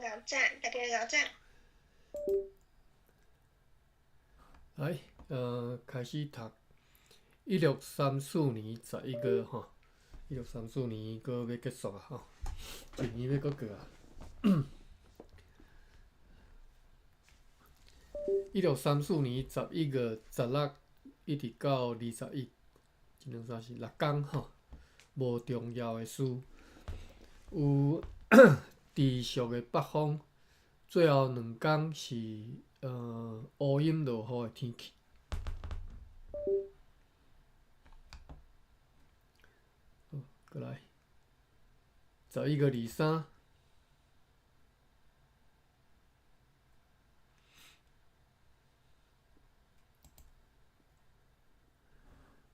𠢕讚，大家𠢕讚。來，開始讀1634年11月吼，1634年閣欲結束啊吼，一年欲閣過啊。1634年11月16一直到21，一兩三四六工吼，無重要的事，有持續的北風，最後兩工是烏陰落雨的天氣。好，閣來，11月23。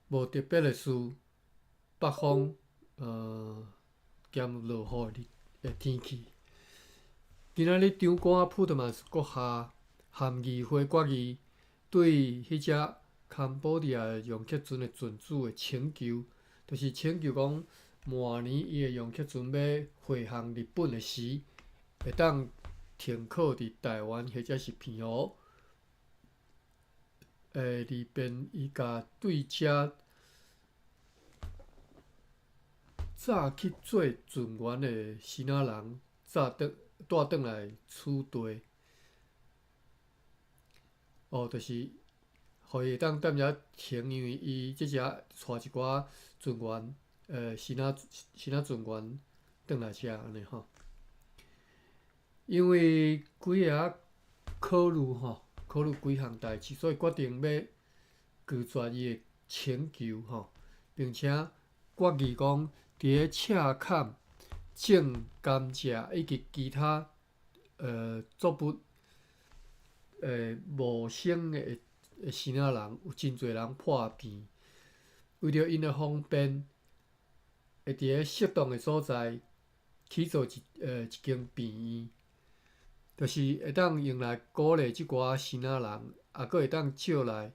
無特別的事，北風，兼落雨的天氣。今仔日長官普特曼斯閣下含議會決議，對彼隻坎波迪亞楊克船的船主的請求，就是請求講，明年伊的楊克船欲回航日本的時，會當停靠佇台灣或者是澎湖。裡邊伊共對遮早去做船員的支那人，早轉帶轉來取代。哦，就是予伊會當踮遮停，因為伊這隻帶一寡船員，支那船員轉來遮按呢吼。因為幾个考慮吼。考慮幾項代誌，所以決定欲拒絕伊的請求吼，並且決議講，佇咧赤崁種甘蔗以及其他作物謀生的支那人，有真濟人破病，為著𪜶的方便，會佇咧適當的所在起造一間病院。就是會當用來鼓勵這寡支那人，也閣會當借來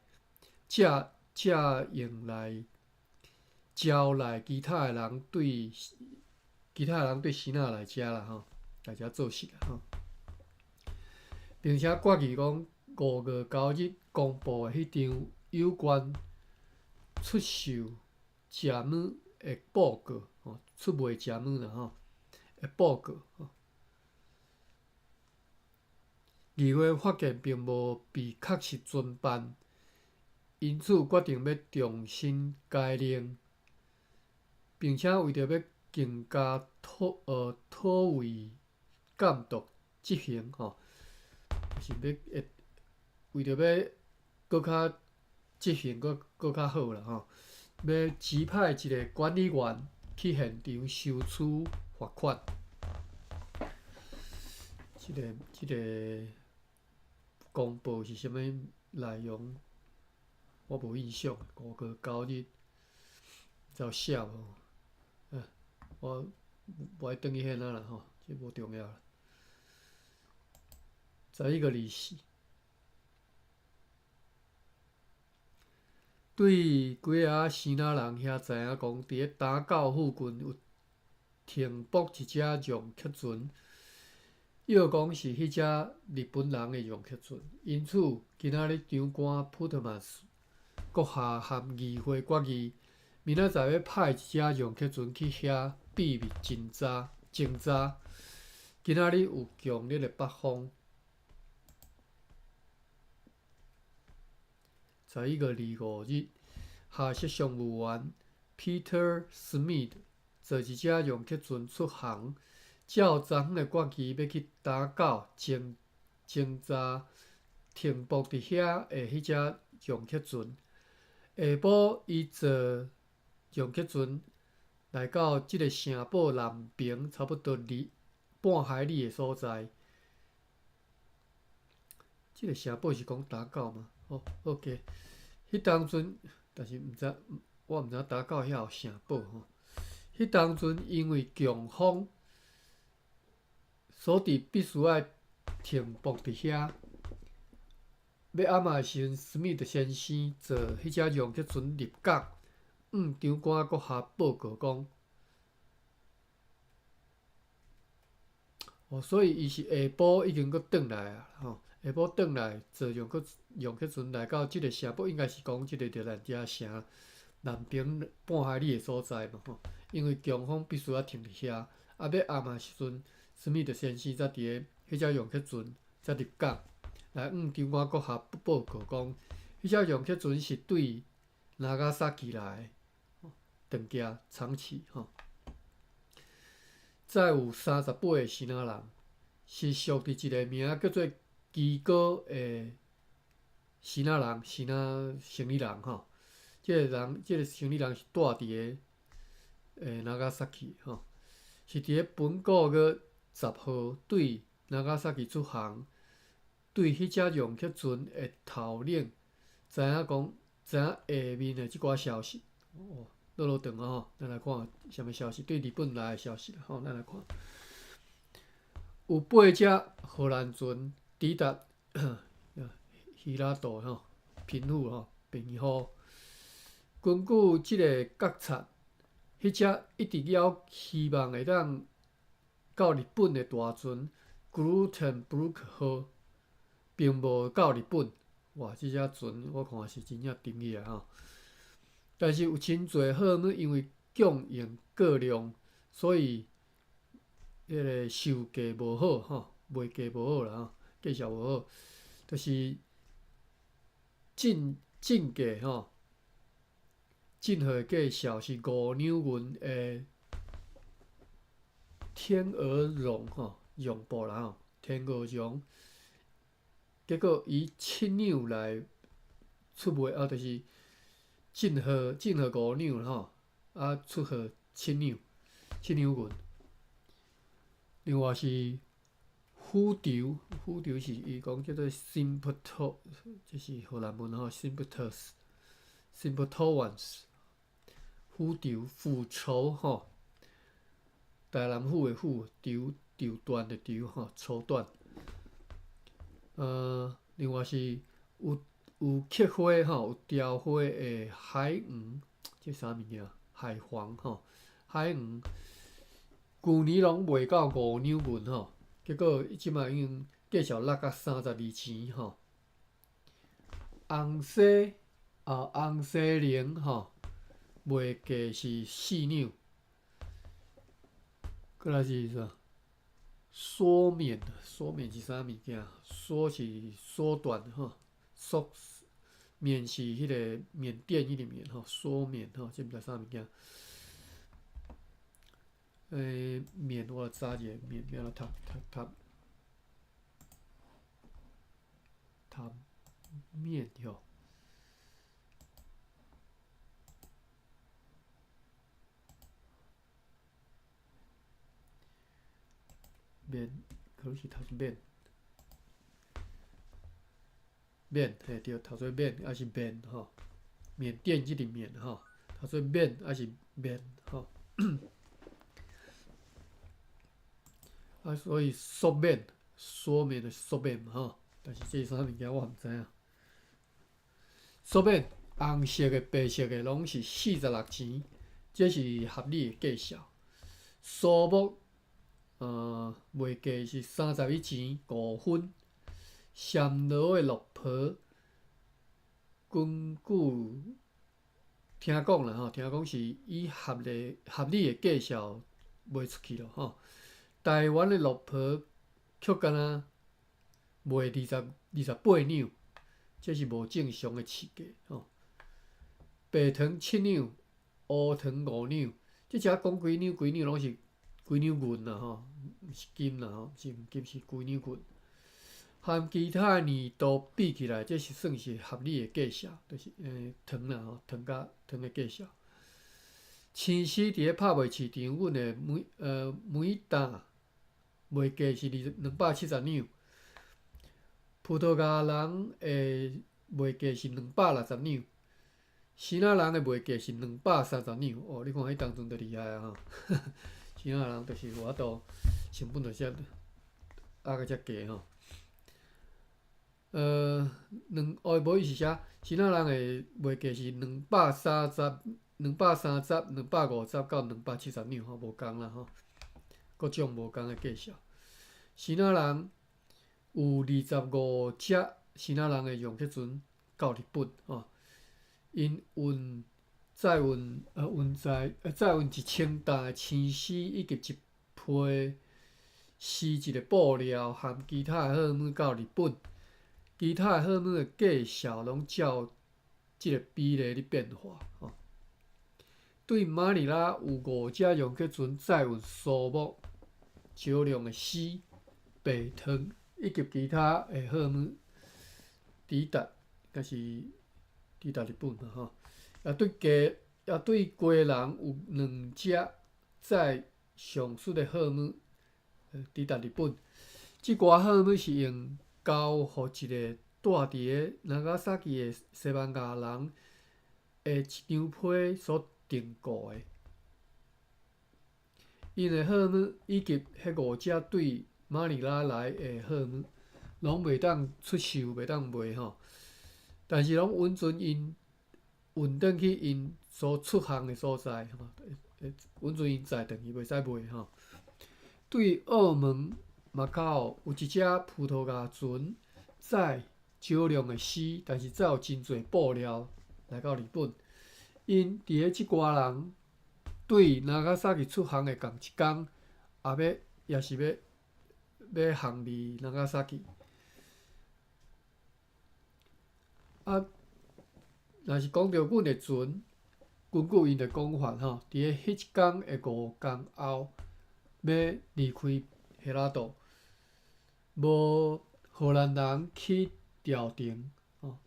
借借用來招來其他的人對其他的人對支那來遮啦吼，來遮做事啦吼。並且決議講5月9日公布的彼張有關出售食物的報告吼，出賣食物啦吼的報告吼。議會發現並無被確實遵辦，因此決定欲重新改定，並且為著欲更加妥為監督執行吼，就是欲會為著欲閣較執行閣閣較好啦吼，欲指派一个管理員去現場收取罰款。這個公報是啥物內容？我無印象。5月9日，毋知有寫無？我無愛轉去彼哪啦吼，這無重要啦。11月24，對幾个支那人遐知影講，佇咧打狗附近有停泊一隻楊克船。抑講是彼隻日本人的楊克船，因此今仔日長官普特曼斯閣下含議會決議，明仔載欲派一隻楊克船去遐秘密偵查偵查。今仔日有強烈的北風。11月25日，下設商務員 Peter Smith 坐一隻楊克船出航。照昨昏的決議，欲去打狗偵偵查停泊佇遐的彼隻楊克船。下晡，伊坐楊克船來到這个城堡南爿差不多二半海里的所在。這个城堡是講打狗嗎？哦，OK。彼當陣，但是毋知，我毋知打狗遐有城堡吼。彼當陣因為強風。所以必須愛停泊佇遐。欲暗的時陣，史密特先生坐彼隻楊克船入港，向長官閣下報告講：哦，所以伊是下晡已經閣轉來啊，吼，下晡轉來坐楊克船來到這个城堡，應該是講這个熱蘭遮城南邊半海里的所在嘛，吼，因為強風必須愛停佇遐，啊，欲暗的時陣，史密特先生才佇个彼隻楊克船才入港來向長官閣下報告講，彼隻楊克船是對那伽薩奇來的，長崎長崎吼。載有38個支那人，是屬佇一个名叫做基哥的支那人，支那生意人吼。這个人，這个生意人是住佇个那伽薩奇吼，是佇个本個月10號對那伽薩奇出航，對彼隻楊克船的頭領知影講，知影下面的這寡消息。哦，落落長啊吼，咱來看啥物消息？對日本來的消息吼，咱來看。有八隻荷蘭船抵達希拉島吼，平戶吼，平戶。根據這个覺察，彼隻一直猶希望會當到日本的大船 Groote Broek 號，並無到日本。哇，這隻船我看是真正沉去啊吼！但是有真濟貨物因為供應過量，所以彼个售價無好吼，賣價無好啦吼，價數無好，就是進價吼，進貨價數是5兩銀的天鵝絨吼，絨布啦吼，天鵝絨，結果以7兩來出賣，啊，就是進貨5兩吼，啊，出貨七兩，7兩銀。另外是府籌，府籌是伊講叫做 sympto，這是荷蘭文吼，symptots，symptoans，府籌，府籌吼，台南府的府，籌籌段的籌吼，綢緞。另外是有刻花吼，有雕花的海黃，這啥物件？海黃吼，海黃，舊年攏賣到5兩銀吼，結果這擺已經價數落到32錢吼。紅西啊，紅西寧吼，賣價是4兩。閣來是啥？縮緬，縮緬是啥物件？縮是縮短吼，縮緬是彼個緬甸彼個緬吼，縮緬吼，這毋知啥物件。緬我來查一下緬欲按怎讀讀讀讀緬吼。緬可能是讀做緬，緬嘿對，讀做緬抑是緬吼？緬甸這個緬吼，讀做緬抑是緬吼？啊，所以縮緬、縮緬就是縮緬嘛吼，但是這是啥物件我毋知影。縮緬紅色的、白色的攏是46錢，這是合理的價數。蘇木賣價是31錢5分。暹羅的綠婆，根據聽講啦吼，聽講是以合理的價數賣出去咯吼。台灣的綠婆卻敢若賣28兩，這是無正常的市價吼。白糖7兩，烏糖5兩，這只講幾兩幾兩攏是幾兩銀啦吼，毋是金啦吼，毋是黃金，是幾兩銀。含其他的年度比起來，這是算是合理的價數，就是糖啦吼，糖佮糖的價數。青絲佇咧拍賣市場，阮的每擔賣價是270兩。葡萄牙人的賣價是260兩，支那人的賣價是230兩。哦，你看彼當陣就厲害啊吼！支那人就是有法度成本就遮壓甲遮低吼。哦，無伊是啥？支那人的賣價是230、230、250到270兩吼，無仝啦吼，各種無仝的價數。支那人有25隻支那人的楊克船到日本吼，𪜶運載運呃運載呃載運1000擔的青絲以及一批絲質的布料含其他的貨物到日本，其他的貨物的價數攏照這个比例咧變化吼。對馬尼拉有五隻楊克船載運蘇木、少量的絲、白糖以及其他的貨物抵達，應該是抵達日本嘛吼。也對基也對基隆有兩隻載上述的貨物抵達日本。這寡貨物是用交予一个住佇个長崎的西班牙人的一張批所訂購的。𪜶的貨物以及彼五隻對馬尼拉來的貨物，攏袂當出售，袂當賣吼。但是攏允准𪜶運轉去𪜶所出航的所在，吼，允准𪜶載轉去，袂使賣吼。對澳門、馬卡奧有一隻葡萄牙船載少量的絲，但是載有真濟布料來到日本。𪜶佇咧這寡人對長崎出航的仝一工，也欲也是欲欲航離長崎。啊，若是講著阮的船，根據𪜶的講法吼，佇咧彼一工的5工後，欲離開彼拉島，無荷蘭人去調停，吼。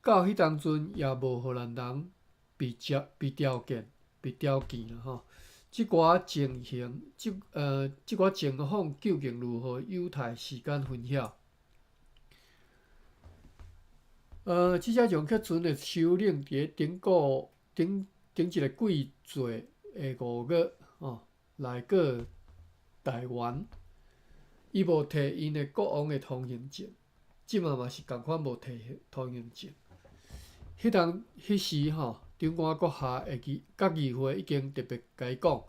到彼當陣也無荷蘭人被接被調見被調見啦吼。這寡情形，這寡情況究竟如何，有待時間分曉。這隻楊克船的首領佇咧頂個頂頂一个季節的5月，吼，來過台灣，伊無提𪜶的國王的通行證，這馬嘛是仝款無提通行證。彼當彼時吼，長官閣下的議閣議會已經特別共伊講，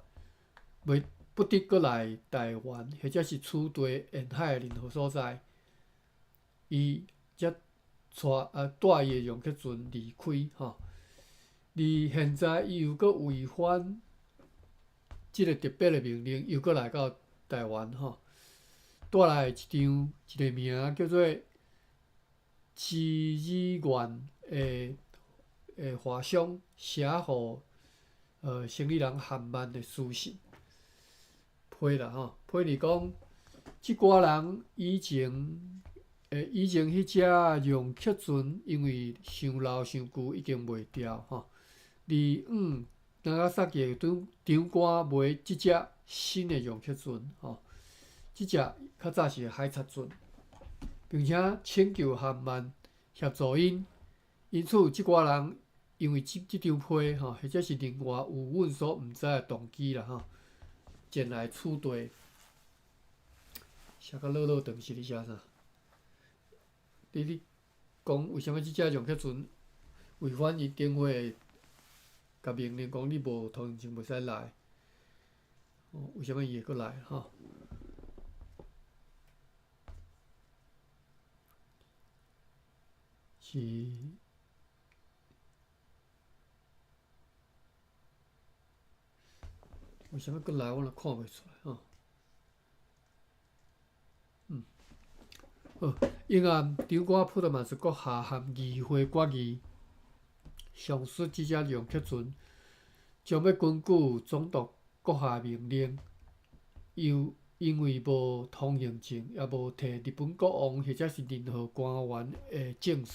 袂不得閣來台灣，或者是此地沿海的任何所在，伊才帶帶伊的楊克船離開吼。而現在伊又閣違反這个特別的命令，又閣來到台灣吼，帶來一張一个名叫做支議員的華商寫予生理人韓曼的書信批啦吼，批裡講，這寡人以前以前彼隻楊克船因為傷老傷舊已經賣掉吼，而往長崎的長官買這隻新的楊克船吼，這隻較早是海賊船，並且請求韓曼協助𪜶，因此這寡人因為這張批吼，或者是另外有阮所毋知的動機啦吼，前來此地寫甲落落長是咧寫啥？你咧講為啥物這隻楊克船違反伊頂回共命令講你無通行證袂使來？為啥物伊會閣來？吼？是為啥物閣來？我若看袂出來吼。好，應案長官普特曼斯閣下含議會決議，上述這隻楊克船將欲根據總督閣下命令，又因為無通行證，也無提日本國王或者是任何官員的證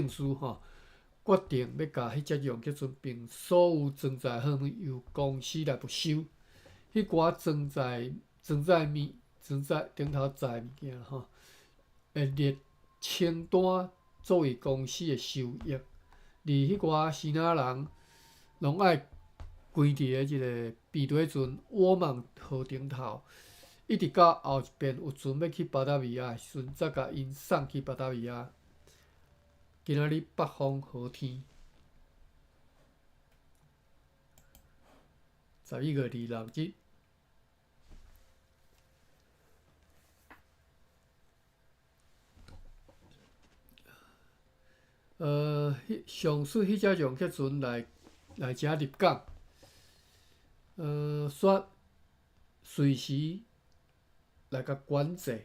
書吼，決定欲共彼隻楊克船並所有裝載貨物由公司來沒收。彼寡裝載裝載物裝載頂頭載物件吼，會列清單作為公司的收益。而彼寡支那人攏愛關佇咧這个平底船窩網河頂頭，一直到後一遍有船欲去巴達維亞的時陣，才共𪜶送去巴達維亞。今仔日北風好天，11月26日。上述彼隻楊克船來遮入港，煞隨時來共管制，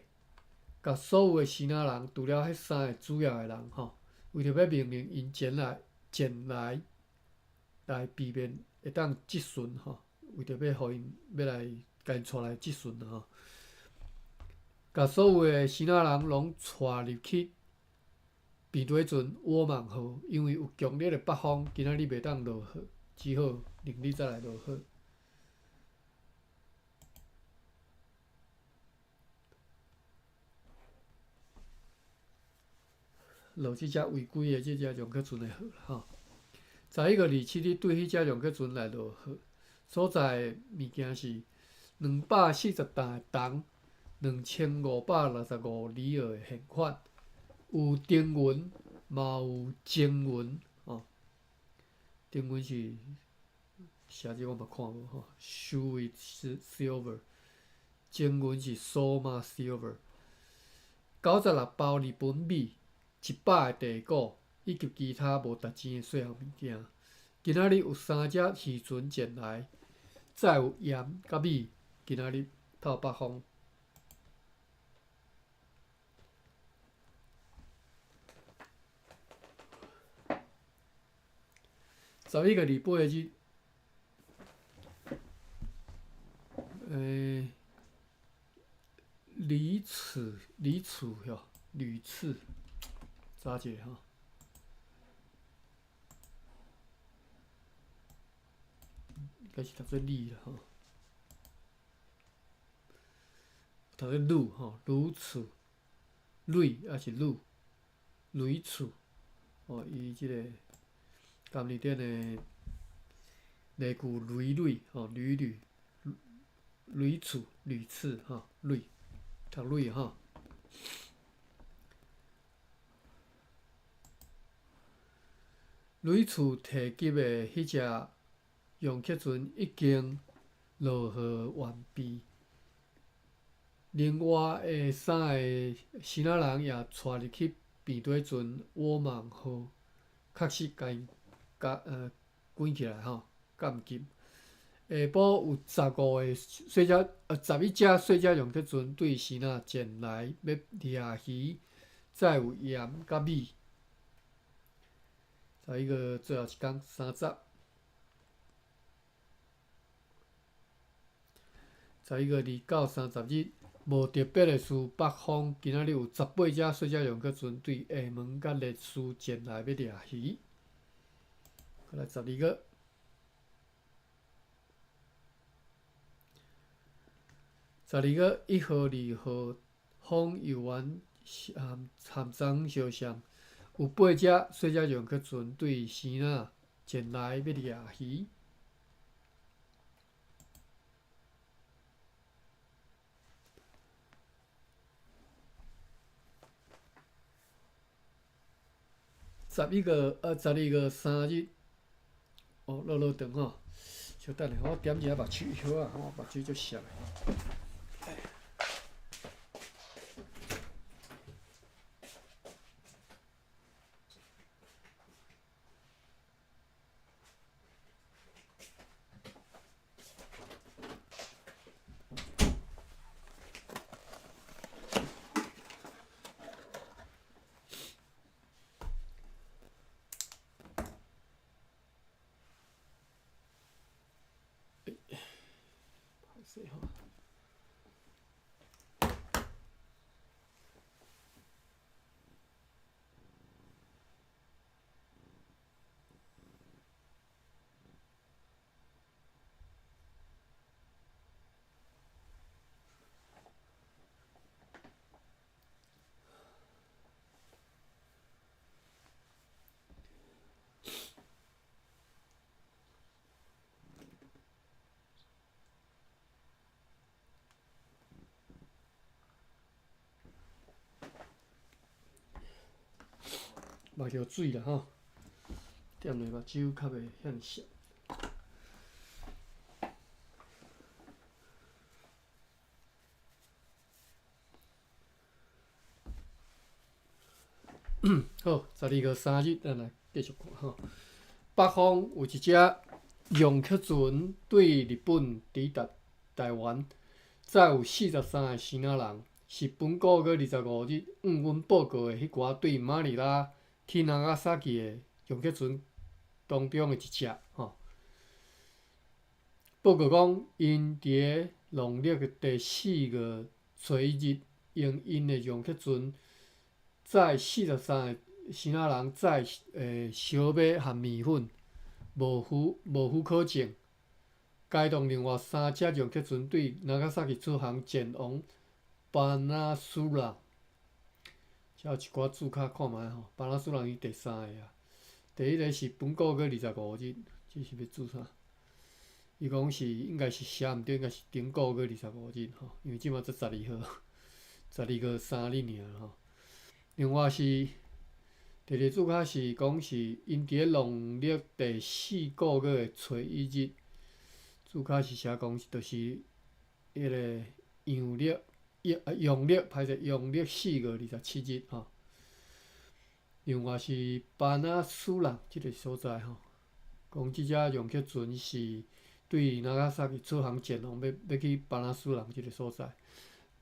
共所有的支那人，除了彼三个主要的人吼，為著欲命令𪜶前來，避免會當質詢吼，為著欲予𪜶欲來共𪜶帶來質詢吼，共所有的支那人攏帶入去平底船窩蟒號，因為有強烈的北風，今仔日袂當落河，只好明日再來落河。落這隻違規的這隻楊克船的河吼。11月27日對彼隻楊克船來落河，所載的物件是240擔的銅，2565里爾的現款，有丁銀，嘛有精銀吼。丁銀是寫這我嘛看無吼，Shui silver，精銀是 Soma silver，96包日本米。100個地鼓，以及其他無值錢的細項物件。今仔日有三隻漁船前來，載有鹽佮米。今仔日透北風。11月28日，李楚，李楚吼，吕次。查一下吼，應該是讀做李啦吼，讀做呂吼，呂楚，呂抑是呂，呂楚，哦，伊這个甘霖頂的例句呂呂吼，呂呂，呂楚，呂次吼，呂，讀呂吼。呂處提及的彼隻楊克船已經落河完畢，另外的三个支那人也帶入去平底船窩蟒號，確實共𪜶關起來吼，監禁。下晡有15个細隻，11隻細隻楊克船對支那前來欲掠魚，載有鹽佮米。11月最後一工，30，11月29、30日，無特別的事，北方今仔日有18隻細隻楊克船對廈門佮烈嶼前來欲掠魚。過來12月，12月1號、2號，風猶原和昨昏相像。有八隻細隻楊克船對支那前來欲掠魚。12月3日，哦，落落長吼，稍等下，我點一下目鬚藥仔，我目鬚足澀的。歹勢吼。目藥水啦吼，踮咧目睭較袂遐爾澀。好，12月3日，咱來繼續看吼。北方有一隻楊克船對日本抵達台灣，載有43個支那人，是本個月25日向阮報告的彼寡對馬尼拉去那伽薩奇的楊克船當中的一隻吼。報告講，𪜶佇咧農曆的第四月初一日，用𪜶的楊克船載43個支那人載燒麥和麵粉，無許可證，該同另外三隻楊克船對那伽薩奇出航前往巴拿蘇蘭。遮有一寡註卡看覓吼，巴拿蘇蘭伊第三个啊。第一个是本個月25日，這是欲註啥？伊講是應該是寫毋對，應該是頂個月二十五日吼，因為這馬才十二號，12月3日爾吼。另外是第二註卡是講是𪜶佇咧農曆第四個月的初一日，註卡是寫講就是彼個陽曆陽曆歹勢陽曆4月27日吼。另外是巴拿蘇蘭這個所在吼，講這隻楊克船是對那伽薩奇出航前往欲去巴拿蘇蘭這個所在。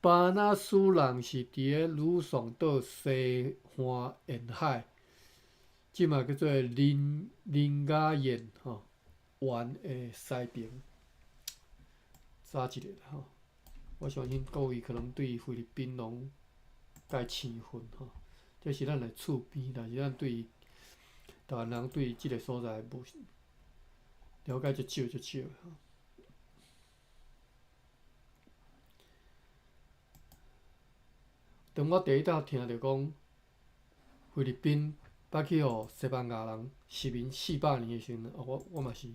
巴拿蘇蘭是佇咧呂宋島西岸沿海，這馬叫做林林雅燕吼灣的西邊。查一下吼，我相信各位可能對菲律賓攏蓋生分吼，這是咱的厝邊，但是咱對台灣人對這個所在無了解足少足少吼。當我第一擺聽著講菲律賓捌去予西班牙人殖民400年的時陣，我嘛是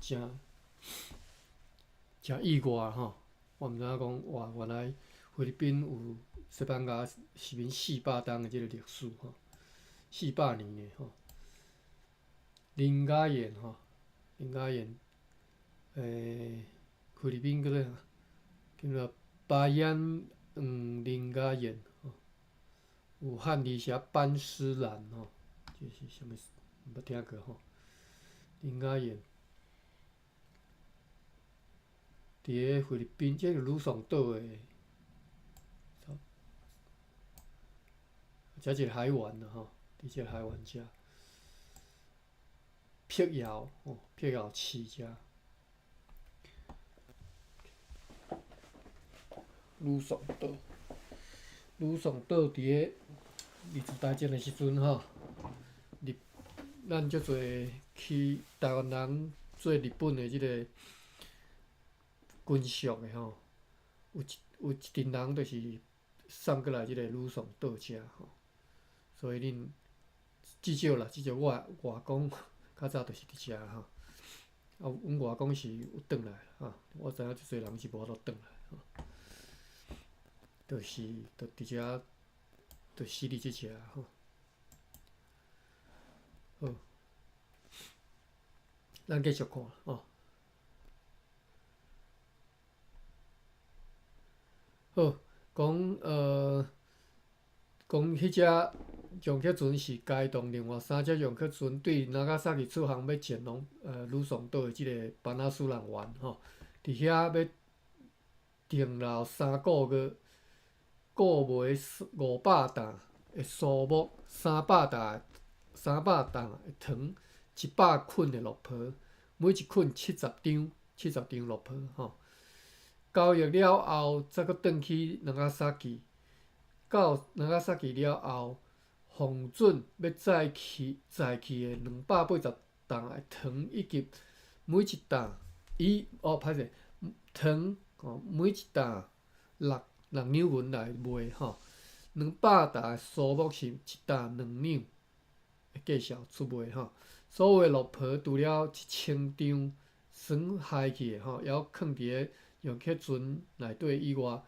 誠誠意外吼。我毋知影講哇，原來菲律賓有西班牙殖民400冬的這個歷史吼，四百年的吼。林雅燕吼，林雅燕，菲律賓叫做啥？叫做巴彦林雅燕吼，有漢字寫班斯蘭吼，這是啥物？毋捌聽過吼。林雅燕，佇咧菲律賓，這個呂宋島的，這一個海灣啦吼，佇這個海灣遮，碧瑤吼，碧瑤市遮。呂宋島，呂宋島佇咧二次大戰的時陣吼，日咱足濟去台灣人做日本的這個軍屬的吼，有一陣人就是送過來這個呂宋島遮吼，所以恁至少啦，至少我外公較早就是佇遮吼，啊，阮外公是有轉來吼，我知影足濟人是無法度轉來吼。就是就佇遮，就死佇這遮吼。好，咱繼續看吼。好，講講彼隻楊克船是該同另外三隻楊克船對那伽薩奇出航欲前往呂宋島的這個班納斯蘭灣吼，佇遐欲停留3個月。購買500擔的蘇木，300擔的糖，100捆的綠皮，每一捆70張，70張綠皮吼。交易了後，才閣轉去那伽薩奇。到那伽薩奇了後，獲准欲載去的280擔的糖，以及每一擔以哦歹勢糖哦，每一擔6兩銀來賣吼，200擔的蘇木是一擔2兩的價數出賣吼。所有的綠皮除了1000張損害去的吼，猶囥佇咧楊克船內底以外，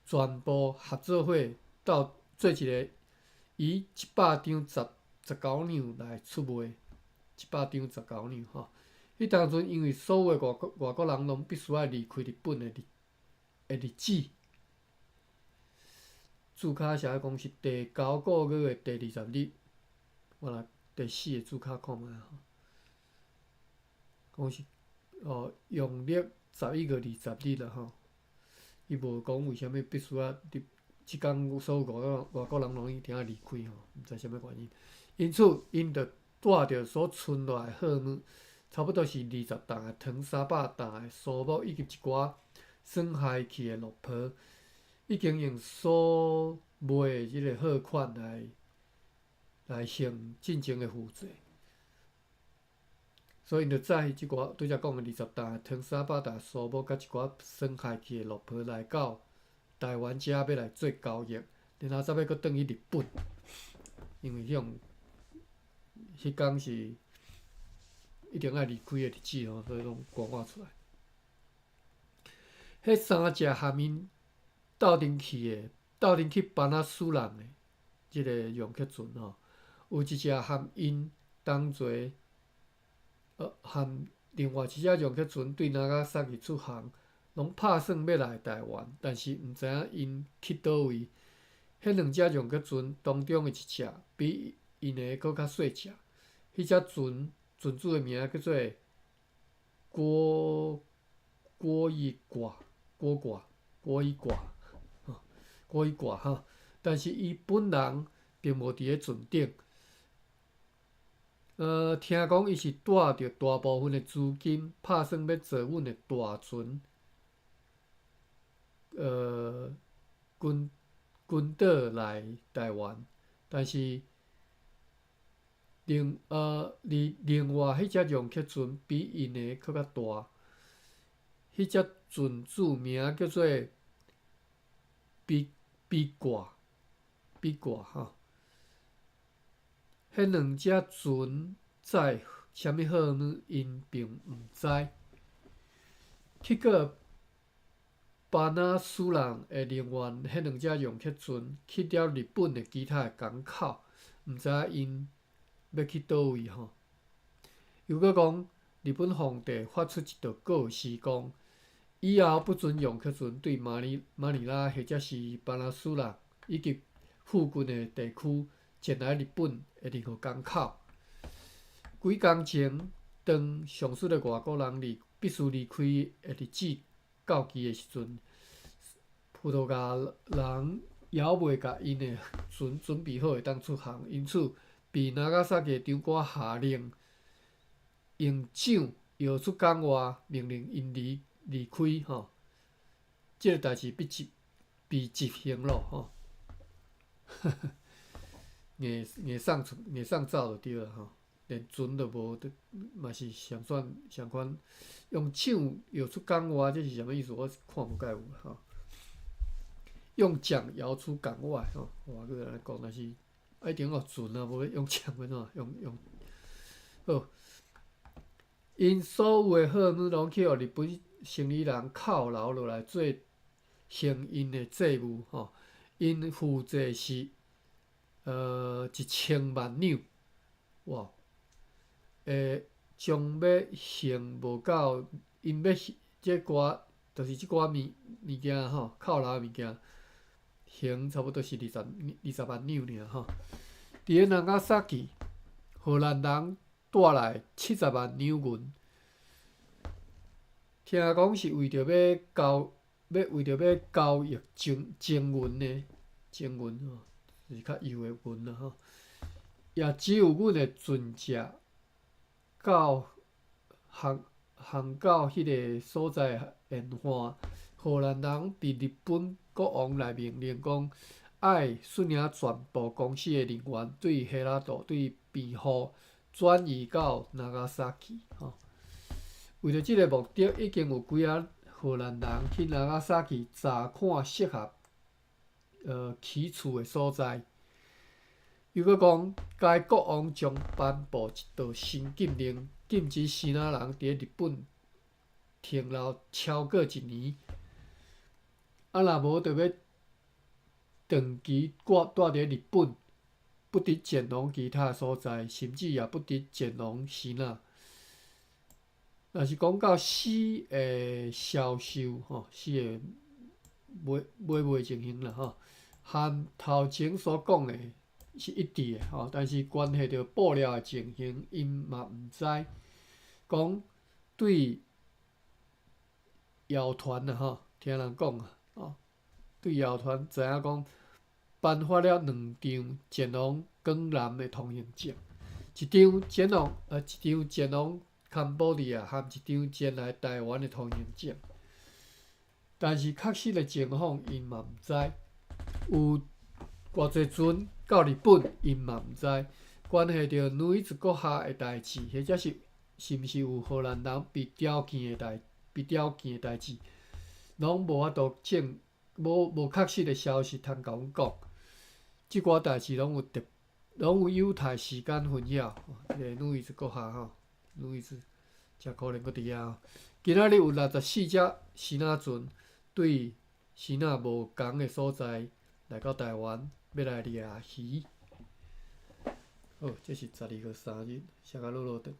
全部合做伙鬥做一个以100張19兩來出賣，100張19兩吼。彼當陣因為所有的外國人攏必須愛離開日本的日子。字跤寫講是第九個月的第20日，我來第四个字跤看覓吼，講是哦，陽曆11月20日啦吼。伊無講為啥物必須愛佇這工所有外國人攏一定愛離開吼，毋知啥物原因。因此，𪜶就帶著所存落來貨物，差不多是20擔的糖、300擔的蘇木，以及一寡損害去的路婆，已經用所賣的這个貨款來還進前的負債。所以，𪜶就載這寡拄才講的20擔的糖、300擔蘇木，佮一寡損害去的路婆來到台灣遮欲來做交易，然後才欲閣轉去日本，因為彼種彼工是一定愛離開的日子吼，所以攏趕趕出來。彼三隻含𪜶鬥陣去的，鬥陣去巴拿斯人的這个楊克船吼，有一隻含𪜶同齊，含另外一隻楊克船對那加薩去出航，攏拍算欲來台灣，但是毋知影𪜶去佗位。彼兩隻楊克船當中的一隻比𪜶的閣較細隻，彼隻船船主的名叫做郭郭一寡郭寡郭一寡吼，郭一寡吼，但是伊本人並無佇咧船頂。聽講伊是帶著大部分的資金，拍算欲坐阮的大船，群島來台灣，但是另外彼隻楊克船比𪜶的閣較大，彼隻船主名叫做比比掛比掛吼。彼兩隻船載啥物貨物，𪜶並毋知。結果巴拿斯人的另外彼兩隻楊克船去了日本的其他的港口，毋知𪜶欲去佗位吼。又閣講，日本皇帝發出一道誥示，講以後不准楊克船對馬尼拉或者是巴拿斯人以及附近的地區前來日本的任何港口。幾工前，當上述的外國人必須離開的日子到期的時陣，葡萄牙人猶未共𪜶的船準備好會當出航，因此被那加薩奇的長官下令用槳搖出港外，命令𪜶離開吼。這个代誌被執行咯吼。硬硬送出硬送走就對啦吼，連船都無，嘛是相算相款，用槳搖出港外，這是啥物意思？我看無蓋有吼。用槳搖出港外吼，我閣來講，但是一定有船啊，無用槳欲按怎？用用好，𪜶所有的貨物攏去予日本生意人扣留落來做還𪜶的債務吼，𪜶負債是1000萬兩，哇！將欲還無夠，𪜶欲這寡，就是這寡物件吼，扣留的物件，還差不多是20萬兩爾吼。佇咧那加薩奇，荷蘭人帶來70萬兩銀，聽講是為著欲交易精銀的精銀吼，是較幼的銀啦吼。也只有阮的船隻到航到彼个所在沿岸，荷蘭人被日本國王來命令講，愛率領全部公司的人員對彼拉島對辯護轉移到那加薩奇吼。為著這个目的，已經有幾仔荷蘭人去那加薩奇查看適合起厝的所在。又閣講，該國王將頒布一道新禁令，禁止支那人佇日本停留超過一年。啊，若無就欲長期蹛蹛佇日本，不得前往其他所在，甚至也不得前往支那。若是講到死的銷售吼，死的買賣情形啦吼，和頭前所講的是一致的吼，但是關係著布料的情形，𪜶嘛毋知。講對謠傳啊吼，聽人講啊，哦，對謠傳知影講，頒發了兩張前往廣南的通行證，一張前往坎波利亞，和一張前來台灣的通行證。但是確實的情況，𪜶嘛毋知。有偌濟船到日本，𪜶嘛毋知。關係著女子閣下的代誌，或者是是毋是有荷蘭人被刁見的代誌，攏無法度證，無確實的消息通共阮講。這寡代誌攏有有待時間分曉。這個女子閣下吼，女子誠可能閣佇遐。今仔日有64隻支那船對支那無仝的所在來到台灣，欲來掠魚。好，這是12月3日，寫甲落落長。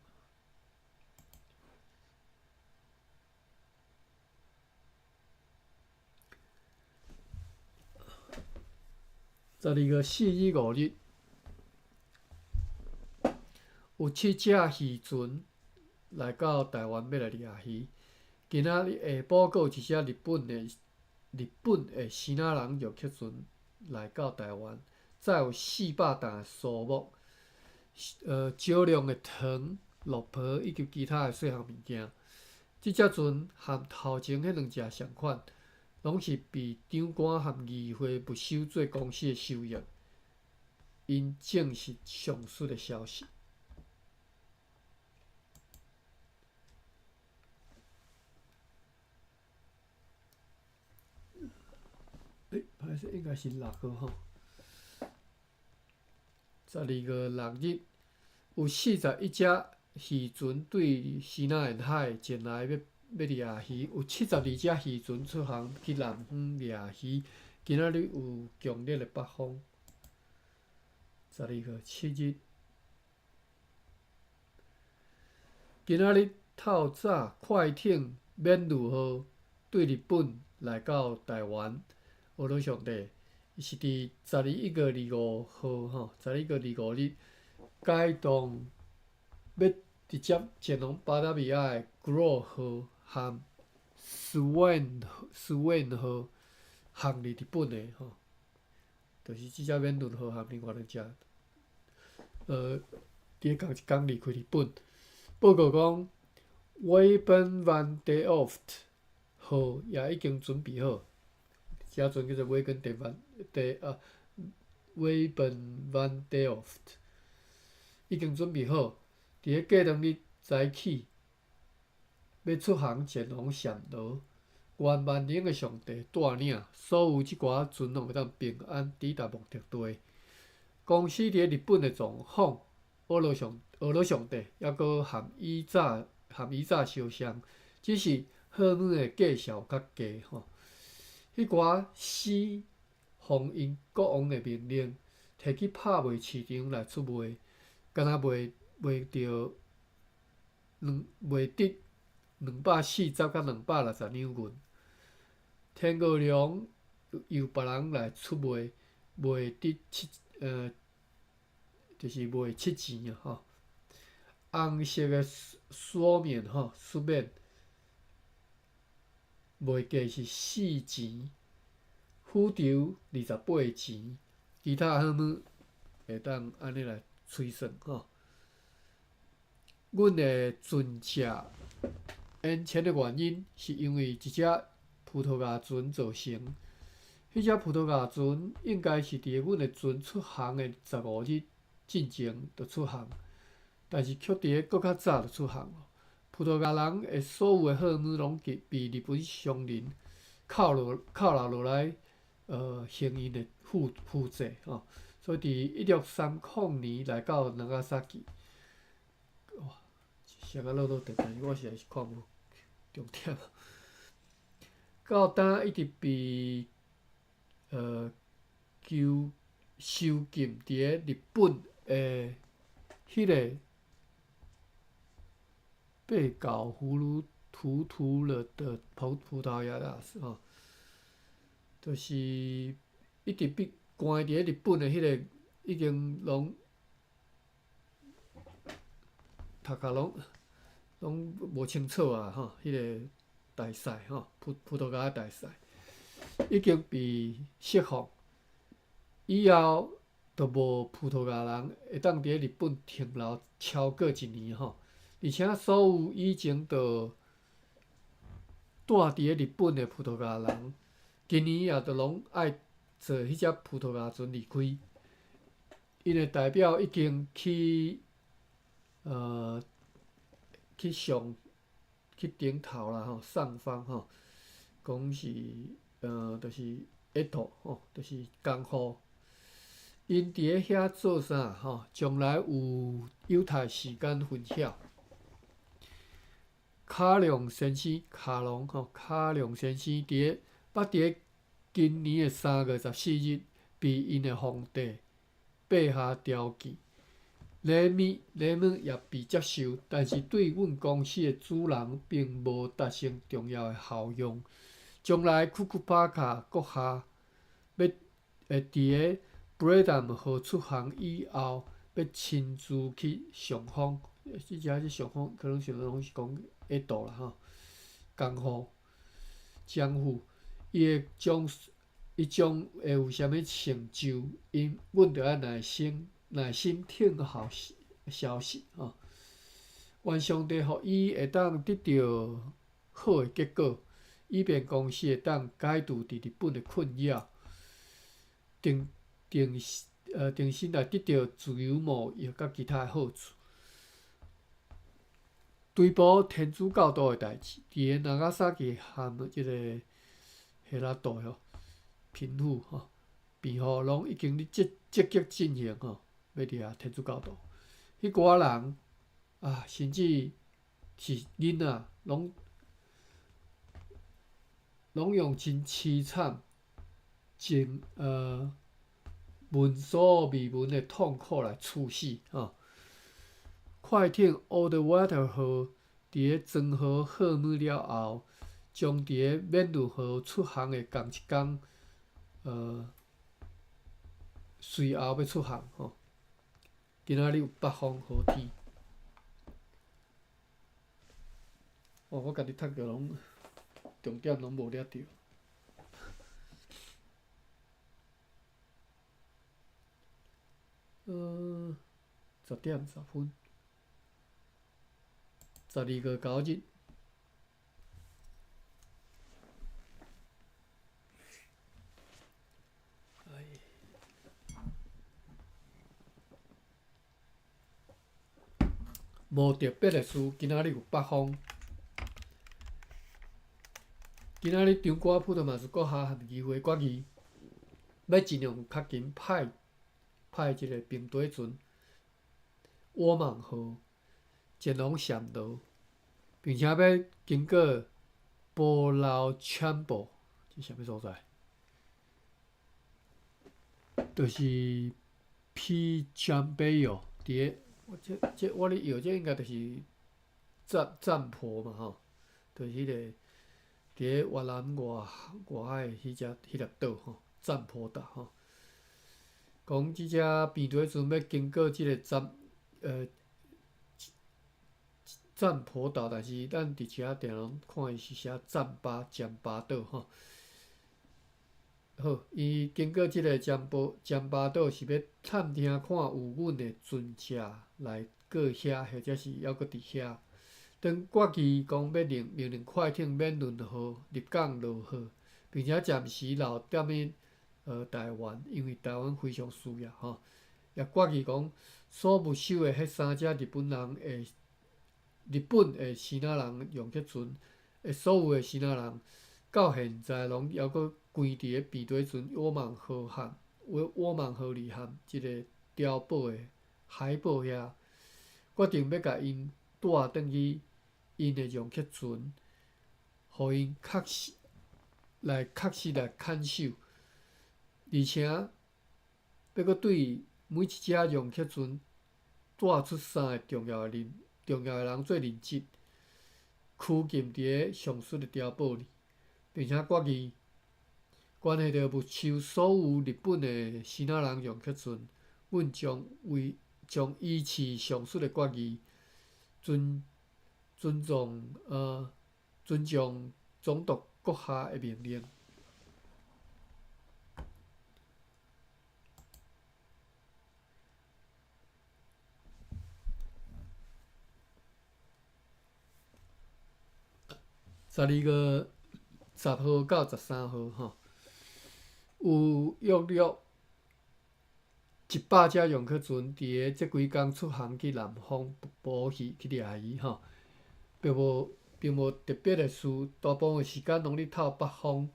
12月4日、5日，有七隻漁船來到台灣，欲來掠魚。今仔日下晡，閣有一隻日本的支那人遊客船來到台灣，載有400擔蔬木、少量的糖、綠婆以及其他的細項物件。這隻船和頭前彼兩隻相款，攏是被長官和議會物收做公司的收益。𪜶證實上述的消息。欸，歹勢，應該是6號吼。12月6日，有41隻漁船對支那沿海前來欲掠魚，有72隻漁船出航去南方掠魚。今仔日有強烈的北風。12月7日，今仔日透早快艇免路號對日本來到台灣。俄羅上帝，伊是佇11月25號吼，11月25日，改動欲直接前往巴達維亞的 Grow 號和 Swan 號航入日本的吼，就是這隻免輪號和另外兩隻，佇仝一工離開日本。報告講，Wayben van Delft 號也已經準備好。這船叫做威根德萬德啊，威本萬德奧夫特，已經準備好，佇咧過兩日早起，欲出航前往暹羅。願萬能的上帝帶領所有這寡船攏會當平安抵達目的地。公司佇咧日本的狀況，俄羅上帝猶閣含以早相像，只是貨物的價數較低吼。彼寡死奉𪜶國王的命令，提去拍賣市場來出賣，敢若賣得240佮260兩銀。天鵝龍由別人來出賣，賣得七呃，就是賣七錢啊吼。紅色的素面吼，素面。賣價是4錢，虎頭28錢，其他貨物會當按呢來推算吼。阮的船隻延遲的原因，是因為一隻葡萄牙船造成。彼隻葡萄牙船應該是佇阮的船出航的15日進前就出航，但是卻佇咧閣較早就出航。葡萄牙人的所有的貨物攏被日本商人扣留落來，還𪜶的負債吼。所以佇1630年來到長崎，哇，寫甲落落長，但是我實在是看無重點。到今一直被囚禁佇咧日本的彼個。被搞糊裡糊塗了的葡萄牙大使吼，就是一直被關佇咧日本的彼个已經攏讀甲攏攏無清楚啊！吼，彼个大使吼，葡萄牙的大使已經被釋放，以後就無葡萄牙人會當佇咧日本停留超過一年吼，而且所有以前就蹛佇咧日本的葡萄牙人，今年也都攏愛坐彼隻葡萄牙船離開，𪜶的代表已經去上去頂頭啦吼，上方吼，講是就是一套吼，就是江戶。𪜶佇咧遐做啥吼？將來有猶太時間分曉。卡隆先生，卡隆吼，卡隆先生佇咧捌佇咧今年的3月14日，被𪜶的皇帝陛下召見，禮物禮物也被接受，但是對阮公司的主人並無達成重要的效用。將來庫庫巴卡閣下欲會佇咧布雷達姆號出航以後，欲親自去上訪。這只是上訪，可能是攏是講會到啦吼。江戶江戶，伊會將伊將會有啥物成就？𪜶阮著愛耐心耐心聽候消息吼。願上帝予伊會當得著好的結果，以便公司會當解除佇日本的困擾，定定定心來得著自由貿易佮其他的好處。追捕天主教徒的代誌，佇个納加薩基和這个彼拉島吼，貧富吼，貧富攏已經咧積積極進行吼，欲掠天主教徒。彼寡人啊，甚至是囡仔，攏攏用真淒慘、真聞所未聞的痛苦來處死吼。快艇 Old Water 號佇咧裝好貨物了後，將佇咧免頓號出航的仝一工，隨後欲出航吼。今仔日有北風好天。哦，我家己讀著攏重點攏無掠著。10點10分。12月9日，無特別的事，今仔日有北風。今仔日長官普特馬斯閣下和議會決議，欲盡量較緊派派這个平底船沃曼號前往暹羅，並且欲經過波勞暹堡，這是啥物所在？就是皮江北哦，佇个我這這我咧搖，這應該就是占占婆嘛吼，就是彼個佇咧越南外外海的彼隻彼粒島吼，占婆島吼。講這隻平底船欲經過這个占占婆島，但是咱佇遮定攏看伊是寫占巴占巴島吼。好，伊經過這个占婆占巴島是欲探聽看有阮的船隻來過遐，或者是猶閣佇遐。當決議講欲令命令快艇免輪號入港落貨，並且暫時留踮咧台灣，因為台灣非常需要吼。也決議講，所沒收的彼三隻日本人的日本的支那人用去船的所有的支那人，到現在攏猶閣關佇咧平底船沃曼號和沃沃曼號裡和這个碉堡的海堡遐，決定欲共𪜶帶轉去𪜶的用客船，予𪜶確實來確實來看守，而且欲閣對每一隻用客船帶出三个重要的人重要的人做人質，拘禁佇咧上述的碉堡裡，並且決議关系著没收所有日本的支那人用客船，阮将为将依恃上述的决议，遵遵从呃遵从总督阁下的命令。12月10号到13号，吼，有约略100隻用客船佇个這幾工出航去南方捕魚去掠魚，吼，並無特別的事，大部分時間攏咧透北風。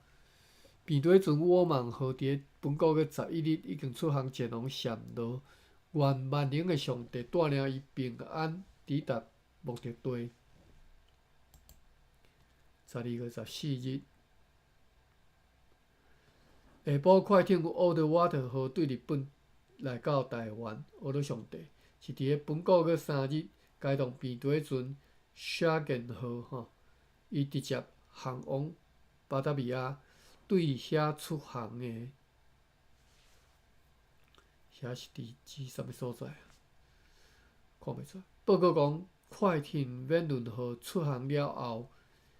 平底船沃曼號佇个本個月11日已經出航前往暹羅，願萬能的上帝帶領伊平安抵達目的地。12月14日，下晡快艇奧德瓦特號對日本來到台灣，阿羅上帝是佇个本個月3日，該棟平底船沙建號吼，伊直接航往巴達維亞，對遐出航的，遐是佇指啥物所在啊？看袂出來。報告講，快艇免輪號出航了後，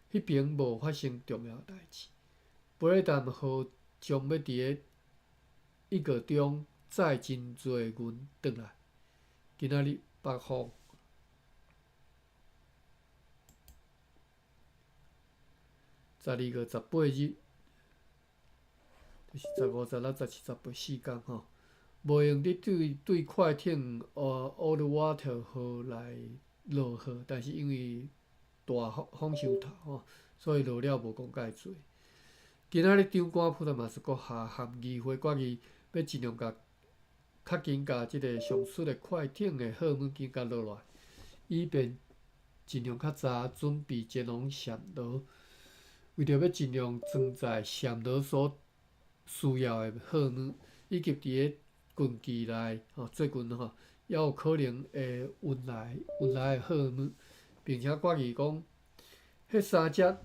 彼爿無發生重要代誌。布雷丹號將欲佇个一月中載真濟銀轉來。今仔日北風。12月18日，就是15、16、17、18四工吼，無閒佇對對快艇奧德瓦特號來落雨，但是因為大風風傷透吼，所以落了無講介濟。今仔日長官普特馬斯閣下含議會決議，欲盡量共較緊共這个上述的快艇的貨物緊共落來，以便盡量較早準備前往暹羅。為著欲盡量裝載暹羅所需要的貨物，以及佇个近期內吼，最近吼，猶有可能會運來的貨物，並且決議講，彼三隻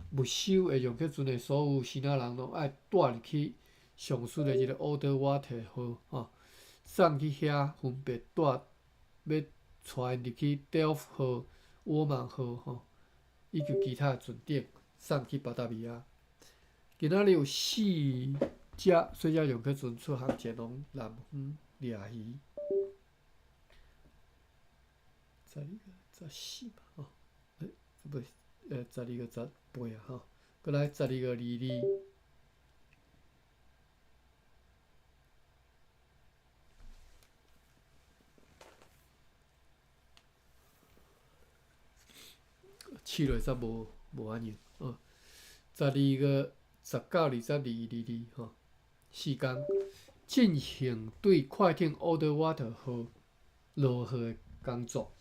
沒收的用客船的所有支那人攏愛帶入去上述的這个奧德瓦特號吼，送去遐分別帶欲帶𪜶入去德福號、沃曼號吼，以及其他的船頂送去巴達維亞。今仔日有四隻細隻用客船出航前往南方掠魚。12月14嘛吼，欸，不是，12月18啊吼，閣來12月22。試落煞無反應，哦，12月19、20、22、22吼，四工進行對快艇奧德瓦特號落貨的工作。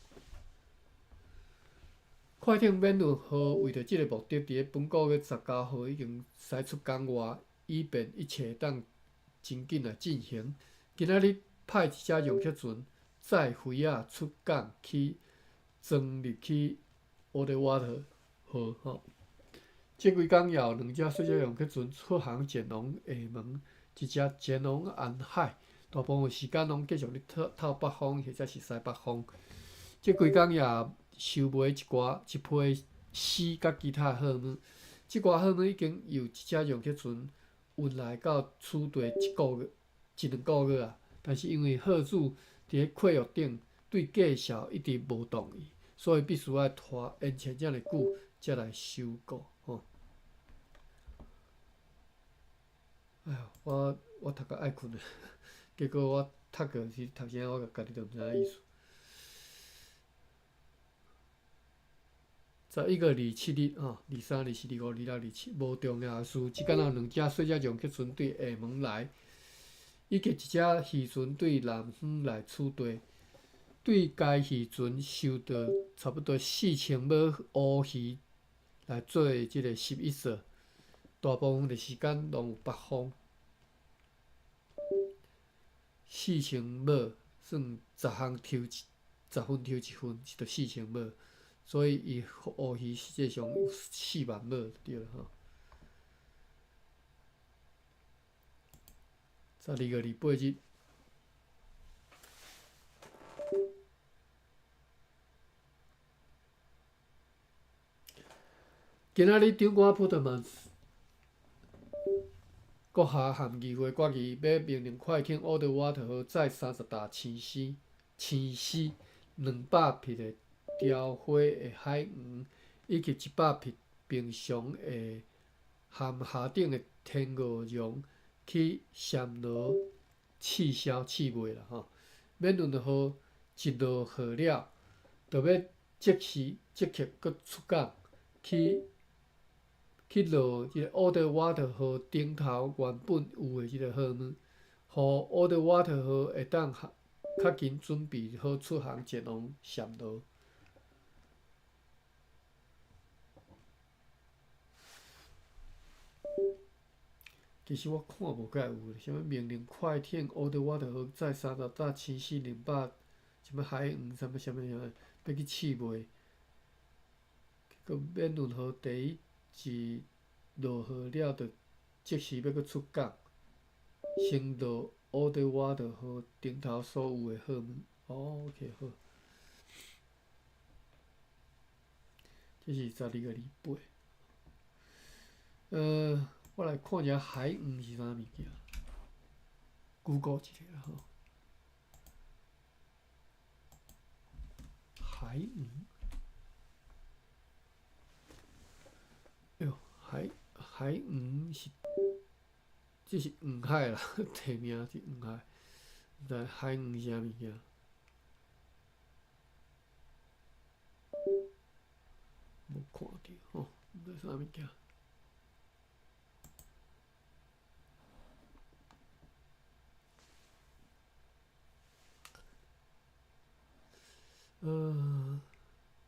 快艇免運號為著這个目的，佇个本個月19號已經駛出港外，以便一切會當真緊來進行。今仔日派一隻用客船載魚仔出港去裝入去奧德瓦特號吼。這幾工也有兩隻細隻用客船出航前往廈門，一隻前往安海。大部分時間攏繼續咧透透北風或者是西北風。這幾工也收賣一寡一批絲佮其他貨物。這寡貨物已經由一隻用客船運來到此地一個月、一兩個月啊。但是因為貨主佇咧契約頂對價數一直無同意，所以必須愛拖延長遮爾久才來收購吼。哎喲，我讀甲愛睏，結果我讀過是讀啥，我家己都毋知影意思。11月27日吼，23、24、25、26、27，無重要的事。這工有兩隻細隻用客船對廈門來，以及一隻漁船對南方來取地。對該漁船收到差不多4000尾烏魚來做這个11色，大部分的時間攏有北風。4000尾算十項抽一，10分抽一份，是著4000尾。所以伊烏魚實際上有4萬尾就對了吼。12月28日。今仔日長官普特曼閣下和議會決議，欲命令快艇奧德瓦特號載30擔青絲、青絲200匹的雕花的海魚，以及100匹平常的含下等的天鵝絨去暹羅試銷試賣啦吼。免運號一落貨了，就欲即時即刻閣出港去去落這個奧德瓦特號頂頭原本有的這個號碼，予奧德瓦特號會當較緊準備好出航前往暹羅。其實我看無蓋有啥物命令快艇奧德瓦特號載30擔青絲200啥物海魚啥物啥物啥物，欲去試賣，結果免運號第一是落貨了，就即時欲閣出港，先落奧德瓦特號頂頭所有的號碼。哦，OK 好，這是12月28。我來看一下海魚是啥物件，Google 一下吼。海魚，哎喲，海魚是，這是黃海啦，地名是黃海，毋知海魚是啥物件，無看著吼，毋知啥物件。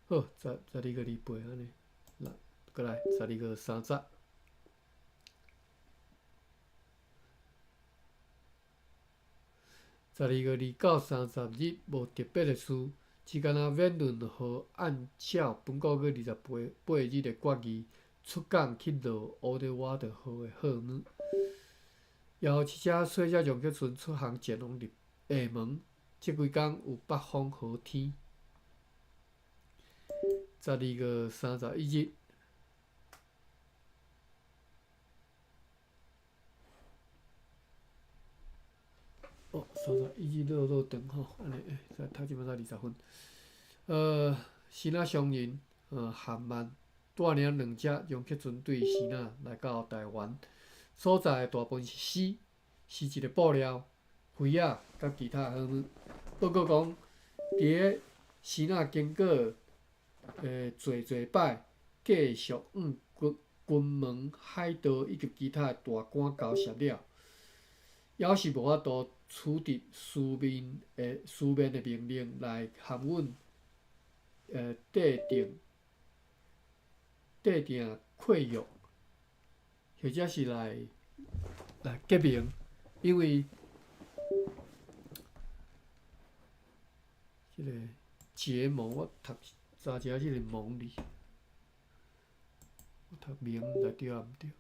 好，12月28按呢，來，閣來12月30。12月29、30日無特別的事，只干焦免論號按照本個月28日的決議，出港去落奧德瓦特號的號碼，也予這隻細隻容克船出航前往入廈門。這幾工有北風好天。12月31日。哦，31日落落長吼，按呢，欸，頭前才20分。支那商人，韓曼帶領兩隻容克船對支那來到台灣，所載的大部分是絲，是一个布料、花仔佮其他好物。報告講，佇咧支那經過濟濟擺，繼續往金門海盜以及其他的大官交涉了，猶是無法度取得書面的命令來含阮締定契約，或者是來結盟，因為這個結盟，我讀早時這個盟字，我讀名毋知對抑毋對。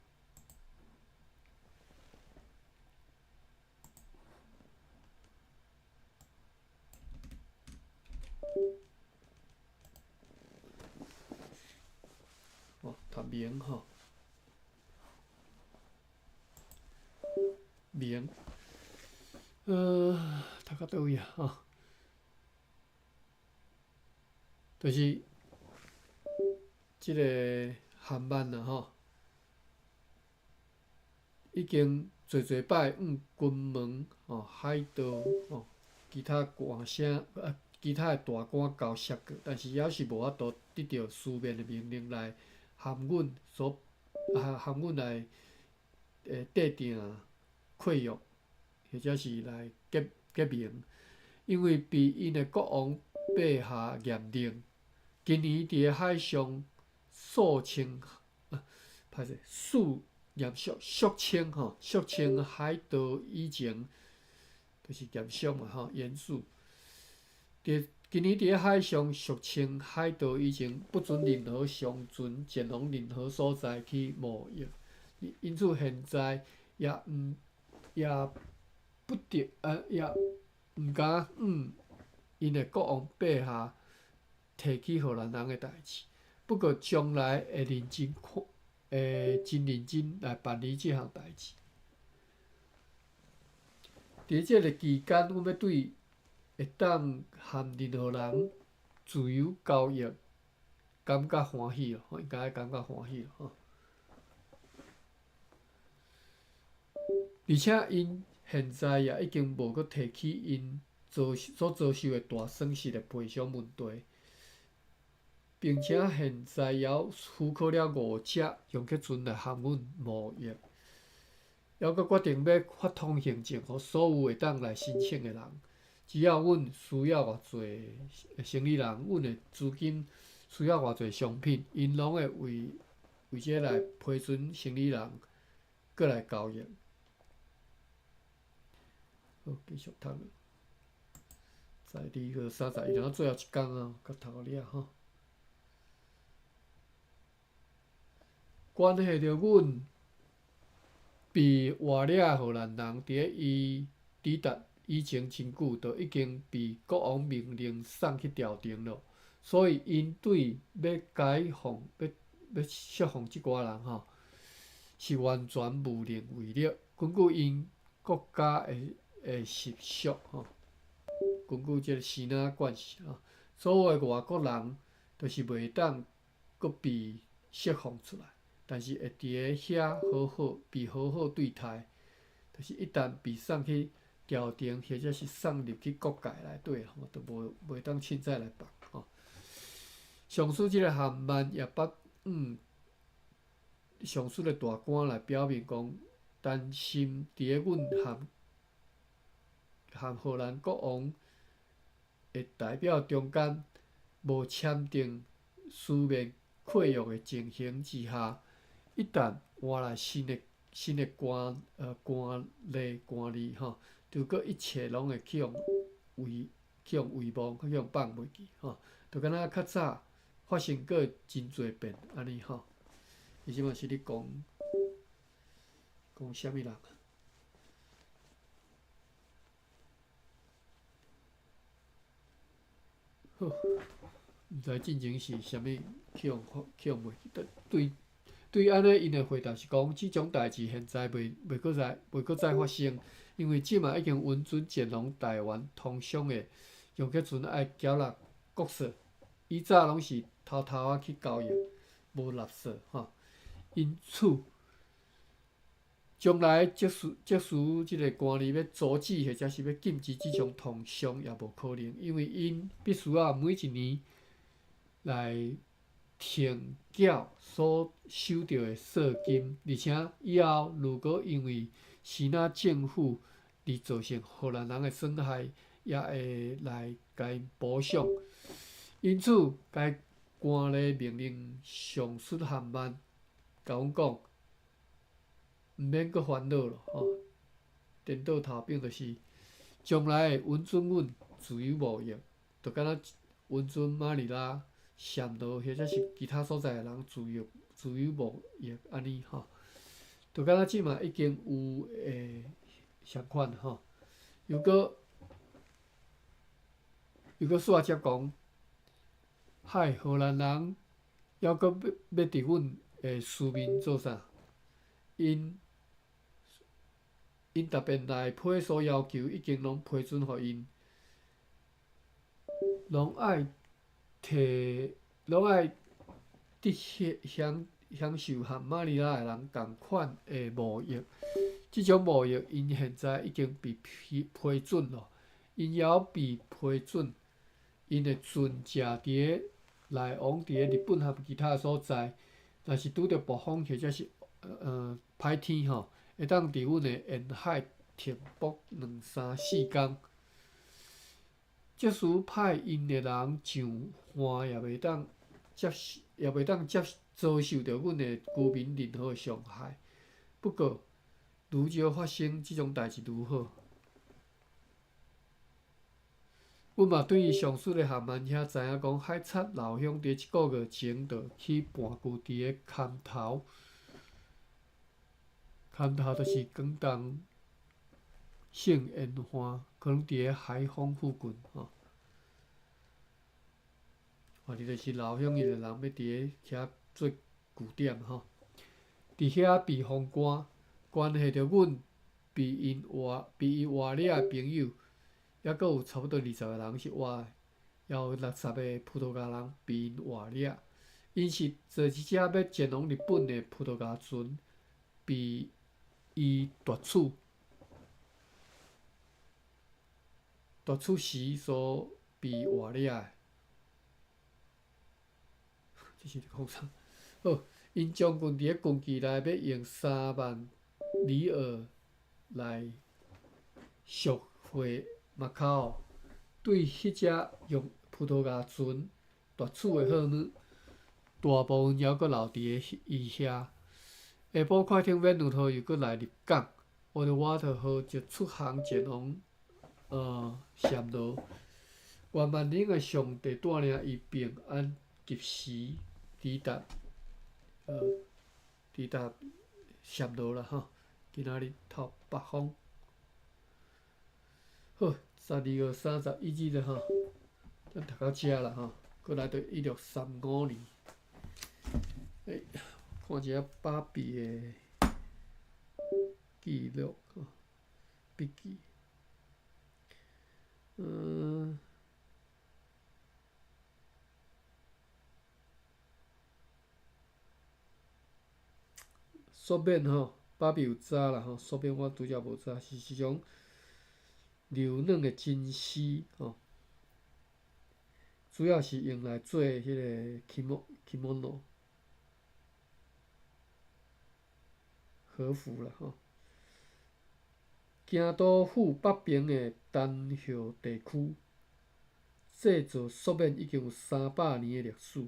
哦，讀名吼，名，讀到佗位啊？吼，就是這个韓曼啊吼，已經濟濟擺往金門吼海盜吼，其他官聲啊，其他的大官交涉過，但是猶是無法度得到書面的命令來含阮所啊含阮來締定契約，或者是來結盟，因為被𪜶的國王陛下嚴令，今年佇咧海上肅清，歹勢，肅嚴肅肅清吼，肅清海盜以前，就是嚴肅嘛吼，嚴肅。今年佇咧海上肅清海盜以前，不准任何商船前往任何所在去貿易。因此現在也毋也不得也毋敢向𪜶的國王陛下提起荷蘭人的代誌。不過將來會認真看，會真認真來辦理這項代誌。佇這个期間，阮欲對會當和任何人自由交易感覺歡喜咯，應該感覺歡喜咯。而且𪜶現在也已經無閣提起𪜶遭所遭受的大損失的賠償問題，並且現在也許可了五隻用客船來和阮貿易，猶閣決定欲發通行證予所有會當來申請的人，只要阮需要偌濟生理人，阮的資金需要偌濟商品，𪜶攏會為為這來批准生理人閣來交易。好，繼續讀。12號31，然後最後一工啊，佮讀予了吼。關係著阮被活掠的荷蘭人，佇咧伊抵達以前真久，就已經被國王命令送去朝廷了。所以𪜶對欲解放、欲欲釋放這寡人吼，是完全無能為力。根據𪜶國家的的習俗吼，根據這个支那慣習吼，所有的外國人都是袂當閣被釋放出來，但是會佇咧遐好好被好好對待，就是一旦被送去朝廷或者是送入去國界內底吼，就無袂當凊彩來放吼。上述這个函萬也捌上述的大官來表明講，擔心佇咧阮和和荷蘭國王的代表中間無簽訂書面契約的情形之下，一旦換來新的新的官官吏官吏吼，就閣一切攏會去予遺去予遺忘，去予放袂記吼，就敢若較早發生過真濟遍按呢吼。伊這馬是咧講講啥物人？好，毋知進前是啥物去予去予袂記得。對對，按呢，𪜶的回答是講，這種代誌現在袂袂閣再袂閣再發生，因為這馬已經允准前往臺灣通商的用客船愛繳納國稅，以早攏是偷偷仔去交易，無納稅吼。因此，將來即使即使這个官吏欲阻止或者是欲禁止這種通商，也無可能，因為𪜶必須愛每一年來停繳所收著的稅金，而且以後如果因為支那政府而造成荷蘭人的損害，也會來共𪜶補償。因此，該官吏命令上述函萬，共阮講，毋免閣煩惱咯，吼！顛倒頭變就是將來會允准阮自由貿易，就敢若允准馬尼拉、暹羅或者是其他所在的人自由自由貿易按呢吼，就敢若這馬已經有的相款吼。又閣又閣煞接講，海荷蘭人猶閣欲欲佇阮的書面做啥？𪜶𪜶特別內批所要求已經攏批准予𪜶，攏愛提攏愛得享享受和馬尼拉的人仝款的貿易。這種貿易𪜶現在已經被批批准咯，𪜶猶被批准，𪜶的船隻佇咧來往佇咧日本和其他所在，若是拄著暴風或者是歹天吼，會當佇阮的沿海停泊兩三四工。即使派𪜶的人上岸，也袂當接受，也袂當接遭受著阮的居民任何傷害。不過，愈少發生這種代誌愈好。阮嘛對上述的函萬遐知影講，海賊老鄉佇一個月前就去盤踞佇咧坎頭，坎頭就是廣東聖約翰，可能佇咧海豐附近吼。啊，伊就是老鄉伊的人欲佇咧遐做據點吼。佇遐避風乾，關係著阮被伊活掠的朋友，猶閣有差不多20個人是活的，也有60個葡萄牙人被𪜶活掠。𪜶是坐一隻欲前往日本的葡萄牙船，被伊奪取，奪取時所被活掠的。這是咧講啥？好，𪜶將軍佇咧軍機內欲用3萬里爾來贖回馬卡奧，對彼隻用葡萄牙船奪取的貨物，大部分猶閣留佇咧伊遐。下晡快艇免諾號又閣來入港，沃德瓦特號就出航前往暹羅。願萬能的上帝帶領伊平安及時抵達暹羅啦吼。今仔日透北風。好，12月31日啦吼，咱讀到遮啦吼，閣來到1635年。欸，看一下芭比的記錄吼，筆記。素面吼，芭比有知啦吼，素面我拄才無知，是一種柔軟的真絲吼，主要是用來做彼个 kimono 和服啦吼。京都府北邊的丹後地區，製造素面已經有300年的歷史。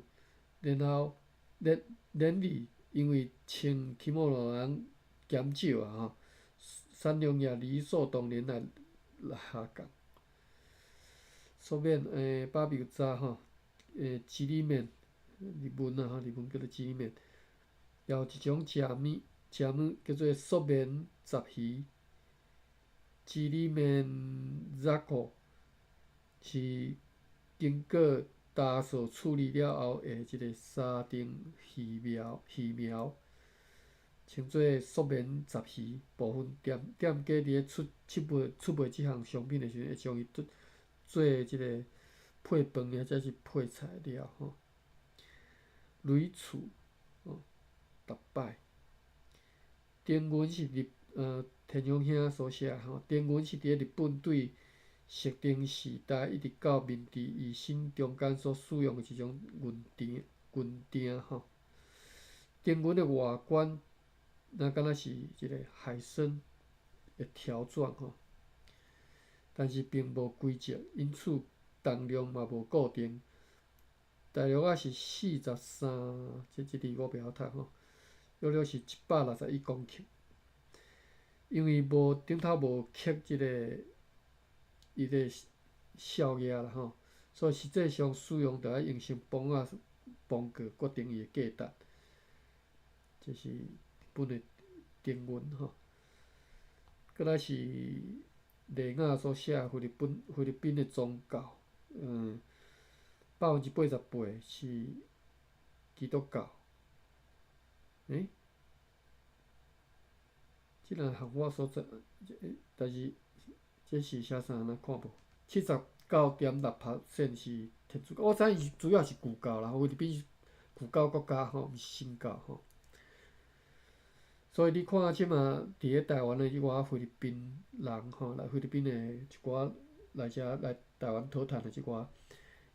然後，然然而因為穿 kimono 的人減少啊吼，產量也理所當然來下降。素面芭比有知吼，ちりめん，日文啊吼，日文叫做ちりめん，也有一種食物，食物叫做素面雜魚，ちりめんじゃこ，是經過打掃處理了後的一个沙丁魚苗，魚苗稱做素面雜魚。部分店家佇咧出賣這項商品的時陣，會將伊做做這个配飯或者是配菜料吼。雷厝吼，逐擺。田雲是田雄兄所寫吼，田雲是佇咧日本對室町時代一直到明治維新中間所使用的一種銀鈿吼。田雲的外觀，若敢若是一个海參的條狀吼，但是並無規則，因此重量嘛無固定。大約仔是43，這字我袂曉讀吼，約略是161公克。因為無頂頭無刻這个伊个數額啦吼，所以實際上使用著愛用成磅仔磅過決定伊的價值。這是日本的田雲吼。閣來是麗雅所寫菲律賓的宗教，88%是基督教。欸？這兩項我所知，但是這是寫啥？咱看無？79.6% 是天主教，我知伊主要是舊教啦，菲律賓是舊教國家吼，毋是新教吼。所以你看，這馬佇咧台灣的這寡菲律賓人吼，來菲律賓的一寡來遮來台灣討趁的這寡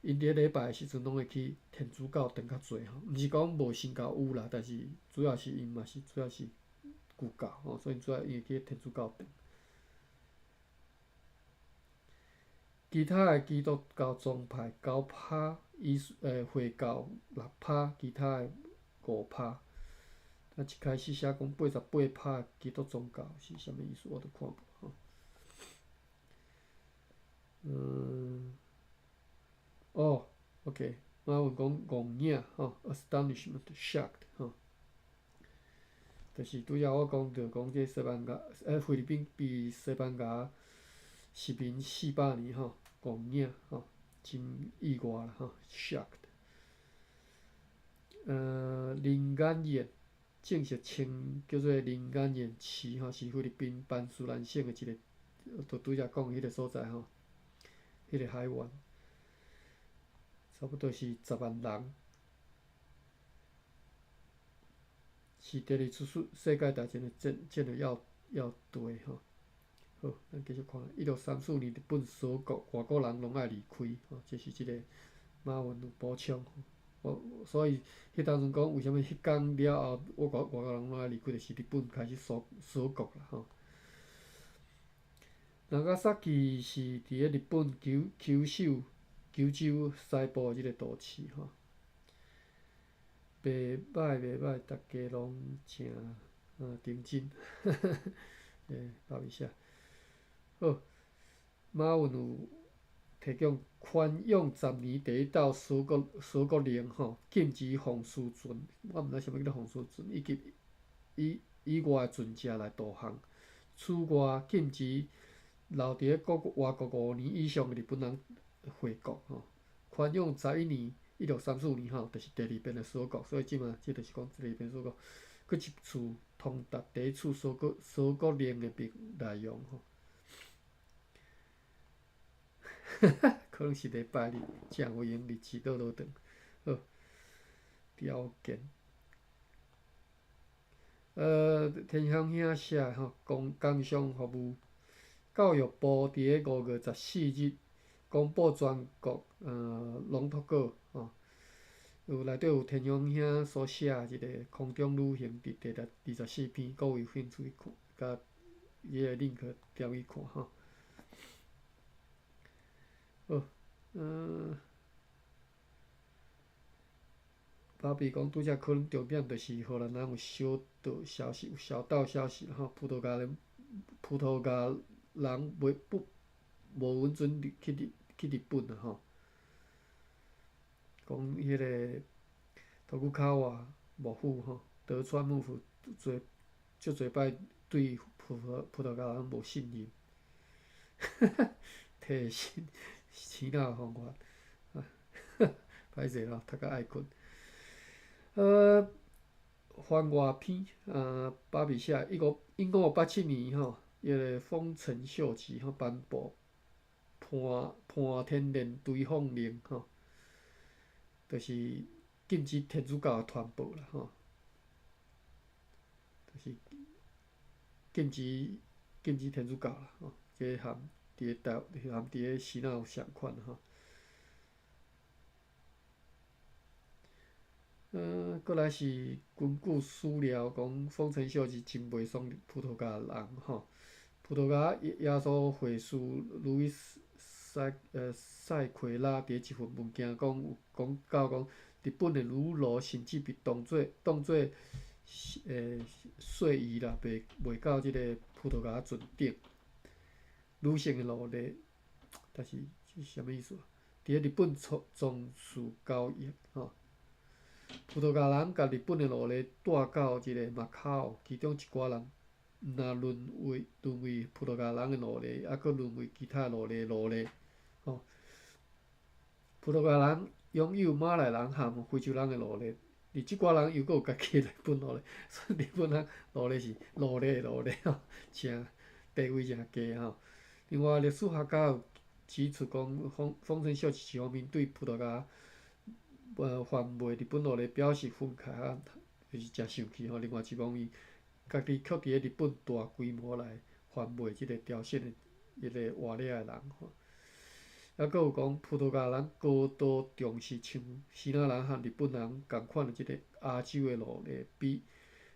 ，𪜶佇咧禮拜的時陣，攏會去天主教堂較濟吼，毋是講無新教有啦，但是主要是𪜶嘛是主要是舊教吼，所以主要𪜶會去天主教堂。其他的基督教宗派9%，回教6%，其他的5%。啊，一開始寫講88%基督宗教是啥物意思，我都看無吼。哦，OK，我有講戇影吼，astonishment shocked 吼，就是拄才我講著講這西班牙，菲律賓被西班牙殖民400年吼，戇影吼，真意外啦吼，shocked。林眼燕正式稱叫做林眼燕市吼，是菲律賓班士蘭省的一個，就拄才講彼个所在吼，彼个海灣，差不多是10萬人。是第二次世界大戰的戰略要地吼。好，咱繼續看。1634年，日本鎖國，外國人攏愛離開吼，這是這个馬雲有補充。我所以彼當陣講，為啥物彼工了後，外國人攏愛離開，就是日本開始鎖國啦吼。長崎是佇咧日本九州西部的這个都市吼。袂歹袂歹，逐家攏誠認真，包一下。好，馬雲有提供寬容10年第一道鎖國令吼，禁止紅絲船，我毋知啥物叫做紅絲船，以及以外船隻來渡航。此外，禁止留佇咧國外國5年以上的日本人回國吼。寬容11年。1634年吼，就是第二遍的鎖國，所以這馬這就是講第二遍鎖國，閣一次通達第一次鎖國令的內容吼。可能是禮拜日，誠有閒日子倒落轉。好，條件。天祥兄寫吼，工商服務教育部佇咧5月14日公布全國龍頭稿吼，有內底有天祥兄所寫的一个空中旅行佇第24篇，各位有興趣看，共伊个 link 點去看吼。好，芭比講拄才可能重點就是荷蘭人有小道消息，有小道消息吼，葡萄牙人袂不無允准去日本啊吼。講彼个托古卡瓦幕府吼，德川幕府濟足濟擺對葡萄牙人無信任，提神醒腦方法，歹勢咯，讀甲愛睏。番外篇，芭比寫1587年吼，彼个豐臣秀吉吼頒布判天連追放令吼，就是禁止天主教的傳播啦吼，就是禁止天主教啦吼，這個含佇咧台含佇咧支那有相款吼。閣來是根據史料講，豐臣秀吉真袂爽葡萄牙人吼。葡萄牙耶穌會士路易斯賽奎拉佇一份文件講有講到講，日本的女奴甚至被當做稅役啦，賣到這个葡萄牙船頂。女性的奴隸，但是這是啥物意思？佇咧日本從事交易吼。葡萄牙人共日本的奴隸帶到這个馬卡奧，其中一寡人毋但淪為葡萄牙人的奴隸，猶閣淪為其他奴隸奴隸。吼，葡萄牙人擁有馬來人和非洲人的奴隸，而這寡人又閣有家己的日本奴隸，所以日本人奴隸是奴隸奴隸吼，誠地位誠低吼。另外，歷史學家有指出講，豐臣秀吉一方面對葡萄牙販賣日本奴隸表示憤慨啊，就是誠生氣吼。另外一方面，家己卻佇咧日本大規模來販賣這个朝鮮的彼个活掠的人吼。猶閣有講，葡萄牙人高度重視像支那人和日本人仝款的這个亞洲的奴隸，比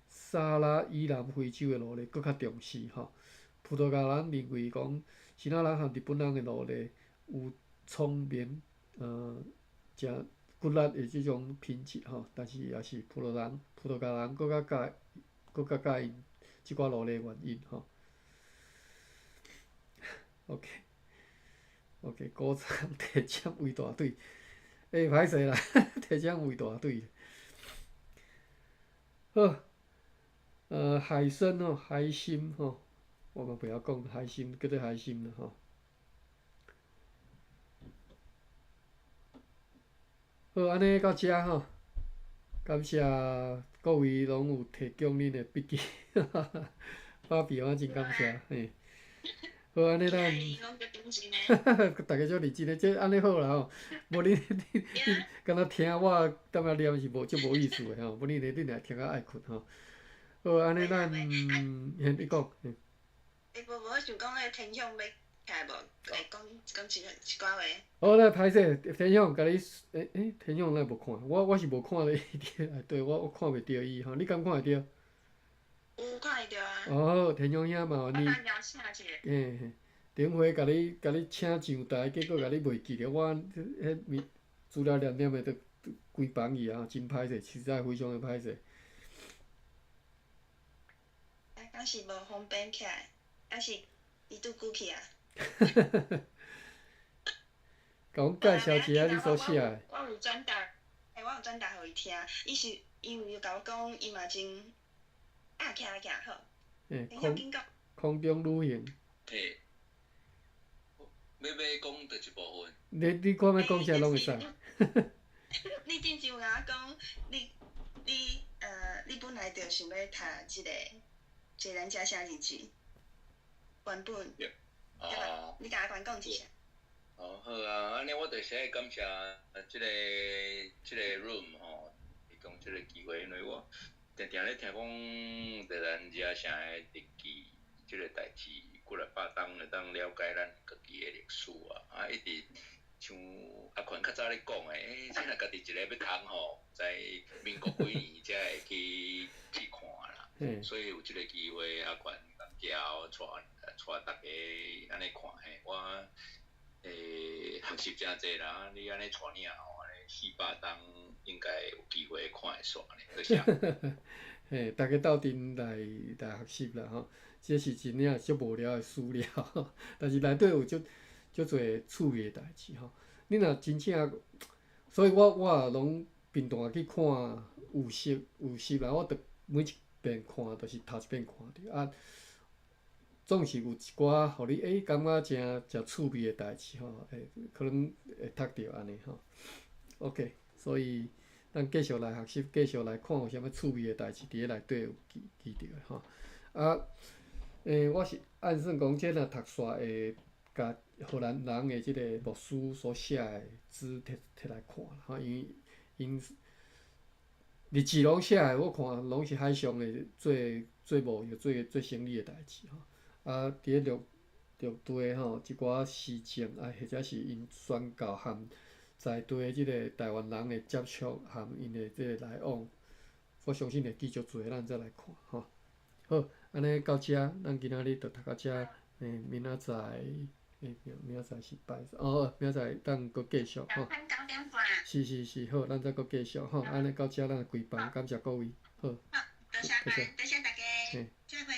撒拉以南非洲的奴隸閣較重視吼。葡萄牙人認為講，支那人和日本人的奴隸有聰明、誠骨力的這種品質吼，但是也是葡萄牙人閣較佮意這寡奴隸的原因吼。OK，OK，高倉鐵匠圍大隊，歹勢啦，鐵匠圍大隊。好，海參吼，海參吼，我嘛袂曉講海參，叫做海參啦吼。好，按呢到遮吼，感謝各位攏有提供恁的筆記，芭比我真感謝，嘿。好，按呢咱，逐家足認真的，這按呢好啦吼，無恁恁恁敢若聽我踮遐念是無足無意思的吼，無恁恁來聽甲愛睏吼。好，按呢咱，嘿，你講。欸，無無，我想講彼個天享欲起來無？會講講一一寡話。好，來歹勢，天享，共你，欸欸，天享哪無看？我我是無看咧伊佇內底，我我看袂著伊吼，你敢看會著？有看會著啊。哦，天享兄嘛，你，嘿嘿，頂回共你共你請上台，結果共你袂記著，我彼物資料念念的都規房去啊，真歹勢，實在非常的歹勢。啊，敢是無方便起來，還是伊拄久去啊？共阮介紹一下你所寫的。我有轉達，欸，我有轉達予伊聽，伊是伊有共我講，伊嘛真啊，徛來徛好。欸，空空中旅行。欸，欲欲講佗一部分？你你看欲講啥攏會使。你頂次有共我講，你你你本來就想欲讀這个《坐咱遮寫日誌》原本，對吧？你共阿關講一下。哦，好啊，按呢我就是愛感謝這个這个 room 吼，提供這个機會，因為我定定咧聽講佇咱遮城的日記這个代誌，幾若百冬會當了解咱家己的歷史啊，啊一直像阿權較早咧講的，欸，這若家己一个欲通吼，在民國幾年才會去去看啦，所以有這个機會，阿權共帶帶逐家按呢看嘿，我欸學習誠濟啦，你按呢帶領吼，按呢400冬應該有機會看會煞呢，多謝。嘿，逐家鬥陣來來學習啦吼，這是真正足無聊的史料，但是內底有足足濟趣味的代誌吼。你若真正，所以我我也攏頻段去看有攝有攝啦，我著每一遍看，就是頭一遍看著啊，總是有一寡予你欸感覺誠誠趣味的代誌吼，會可能會讀著按呢吼。OK，所以咱繼續來學習，繼續來看有啥物趣味的代誌佇咧內底有記記著的吼。啊，欸，我是按算講，這若讀煞會共荷蘭人的這个牧師所寫的書摕摕來看吼，因為𪜶日誌攏寫的，我看攏是海上的做做貿易、做做生意的代誌吼。啊，佇咧陸陸地吼，一寡時政啊，或者是𪜶宣教和在地的這个台灣人的接觸和𪜶的這个來往，我相信會記足濟，咱再來看吼。好，按呢到遮，咱今仔日就讀到遮。欸，明仔載，欸，明明仔載是拜三，哦，明仔載咱閣繼續吼。是是是，好，咱再閣繼續吼。按呢到遮，咱就關房，感謝各位，好。好，多謝，多謝大家，再會。